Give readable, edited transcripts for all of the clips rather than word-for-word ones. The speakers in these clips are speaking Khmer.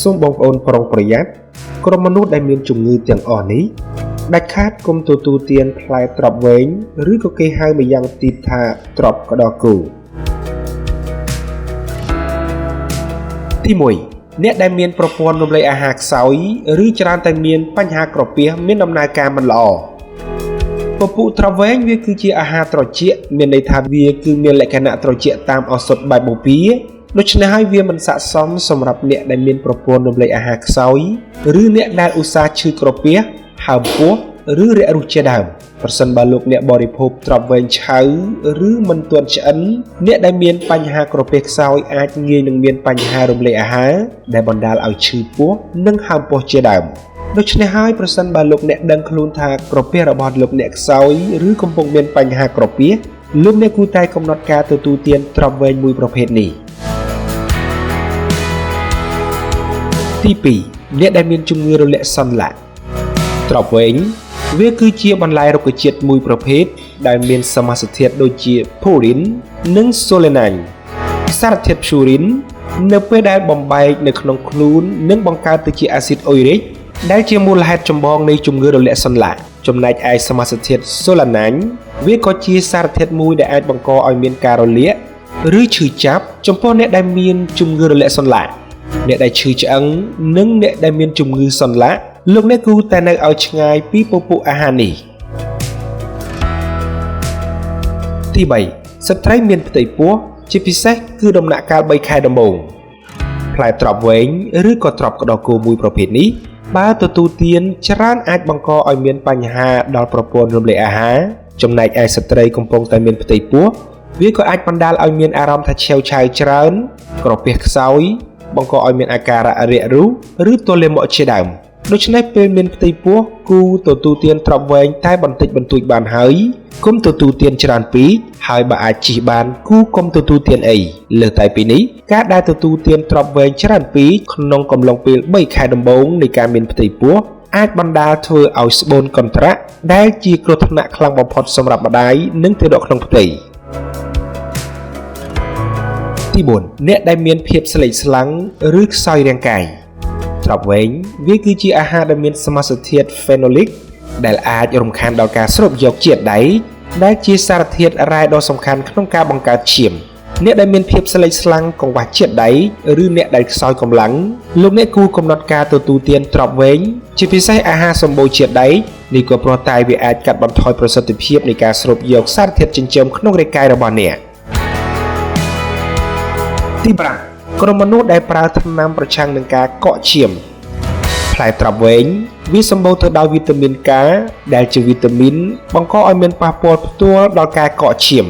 សូមបងប្អូនប្រុងប្រយ័ត្នក្រុមមនុស្សដែលមានជំងឺទាំងអស់នេះដាច់ខាតកុំទទួលទានផ្លែត្រប់វែងឬក៏គេហៅម្យ៉ាងទៀតថាត្រប់ក្តោគោទី1អ្នកដែលមានប្រព័ន្ធរំលាយអាហារខ្សោយឬច្រើនតែមានបញ្ហាក្រពះមានដំណើរការមិនល្អពពួកត្រប់វែងវាគឺជាអាហារត្រជាក់មានន័យថាវាគឺមានលក្ខណៈត្រជាក់តាមឱសថបែបបូព៌ាដូច្នេះហើយវាមិនស័ក្តិសមសម្រាប់អ្នកដែលមានប្រព័ន្ធរំលាយអាហារខ្សោយឬអ្នកដែលឧស្សាហ៍ឈឺក្រពះហើមពោះឬរាករូសជាដើមប្រសិនបើលោកអ្នកបរិភោគត្រប់វែងឆៅឬមិនទាន់ឆ្អិនអ្នកដែលមានបញ្ហាក្រពះខ្សោយអាចងាយនឹងមានបញ្ហារំលាយអាហារដែលបណ្ដាលឲ្យឈឺពោះនិងហើមពោះជាដើមដូច្នេះហើយប្រសិនបើលោកអ្នកដឹងខ្លួនថាក្រពះរបស់លោកអ្នកខ្សោយឬកំពុងមានបញ្ហាក្រពះលោកអ្នកគួរតែកំណត់ការទទួលទានត្រប់វែងមួយប្រភេទនេះទី2អ្នកដែលមានជំងឺរលាកសន្លាក់ត្រប់វែងវាគឺជាបន្លែរុក្ខជាតិមួយប្រភេទដែលមានសមាសធាតុដូចជាភូរីននិងសូលេណាញសារធាតុភូរីននៅពេលដែលបំបែកនៅក្នុងខ្លួននឹងបង្កើតទៅជាអាស៊ីតអ៊ុយរិកដែលជាមូលហេតុចម្បងនៃជំងឺរលាកសន្លាក់ចំណែកឯសមាសធាតុសូឡាណាញវាក៏ជាសារធាតុមួយដែលអាចបង្កឲ្យមានការរលាកឬឈឺចាប់ចំពោះអ្នកដែលមានជំងឺរលាកសន្លាក់អ្នកដែលឈឺឆ្អឹងនិងអ្នកដែលមានជំងឺសន្លាក់លោកអ្នកគួរតែនៅឲ្យឆ្ងាយពីពពួកអាហារនេះទី3ស្ត្រីមានផ្ទៃពោះជាពិសេសគឺដំណាក់កាល3ខែដំបូងផ្លែត្រប់វែងឬក៏ត្រប់ក្តោគោមួយប្រភេទនេះបើទទួលទានច្រើនអាចបង្កឲ្យមានបញ្ហាដល់ប្រព័ន្ធរំលាយអាហារចំណែកឯស្ត្រីកំពុងតែមានផ្ទៃពោះវាក៏អាចបណ្ដាលឲ្យមានអារម្មណ៍ថាឆេវឆាវច្រើនក្រពះខ្សោយបង្កឲ្យមានអាការៈរាករូសឬទល់លាមកជាដើមដូច្នេះពេលមានផ្ទៃពោះគូទទួលទានត្រប់វែងតែបន្តិចបន្តួចបានហើយកុំទទួលទានច្រើនពេកហើយបើអាចជិះបានគូកុំទទួលទានអីលើសតែពីនេះការដែលទទួលទានត្រប់វែងច្រើនពេកក្នុងកំឡុងពេល3ខែដំបូងនៃការមានផ្ទៃពោះអាចបណ្ដាលធ្វើឲ្យស្បូនកន្ត្រាក់ដែលជាគ្រោះថ្នាក់ខ្លាំងបំផុតសម្រាប់ម្ដាយនិងទារកក្នុងផ្ទៃទី4អ្នកដែលមានភាពស្លេកស្លាំងឬខ្សោយរាងកាយត្រប់វែងវាគឺជាអាហារដែលមានសមាសធាតុ phenolic ដែលអាចរំខានដល់ការស្រូបយកជាតិដែកដែលជាសារធាតុរ៉ែដ៏សំខាន់ក្នុងការបង្កើតឈាមអ្នកដែលមានភាពស្លេកស្លាំងកង្វះជាតិដែកឬអ្នកដែលខ្សោយកម្លាំងលោកអ្នកគួរកំណត់ការទទួលទានត្រប់វែងជាពិសេសអាហារសម្បូរជាតិដែកនេះក៏ព្រោះតែវាអាចកាត់បន្ថយប្រសិទ្ធភាពនៃការស្រូបយកសារធាតុចិញ្ចឹមក្នុងរាងកាយរបស់អ្នកទី5ក្រុមមនុស្សដែលប្រើថ្នាំប្រឆាំងនឹងការកកឈាមផ្លែត្រប់វែងវាសម្បូរទៅដោយវីតាមីន K ដែលជាវីតាមីនបង្កឲ្យមានប៉ះពាល់ផ្ទាល់ដល់ការកកឈាម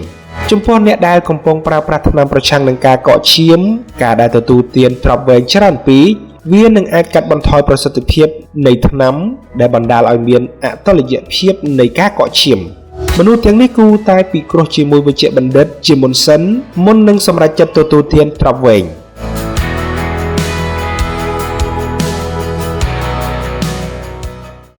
ចំពោះអ្នកដែលកំពុងប្រើប្រាស់ថ្នាំប្រឆាំងនឹងការកកឈាមការដែលទទួលទានត្រប់វែងច្រើនពេកវានឹងអាចកាត់បន្ថយប្រសិទ្ធភាពនៃថ្នាំដែលបណ្ដាលឲ្យមានអតុល្យភាពនៃការកកឈាមមនុស្សទាំងនេះគួរតែពិគ្រោះជាមួយវេជ្ជបណ្ឌិតជាមុនសិនមុននឹងសម្រេចចិត្តទទួលទានត្រប់វែង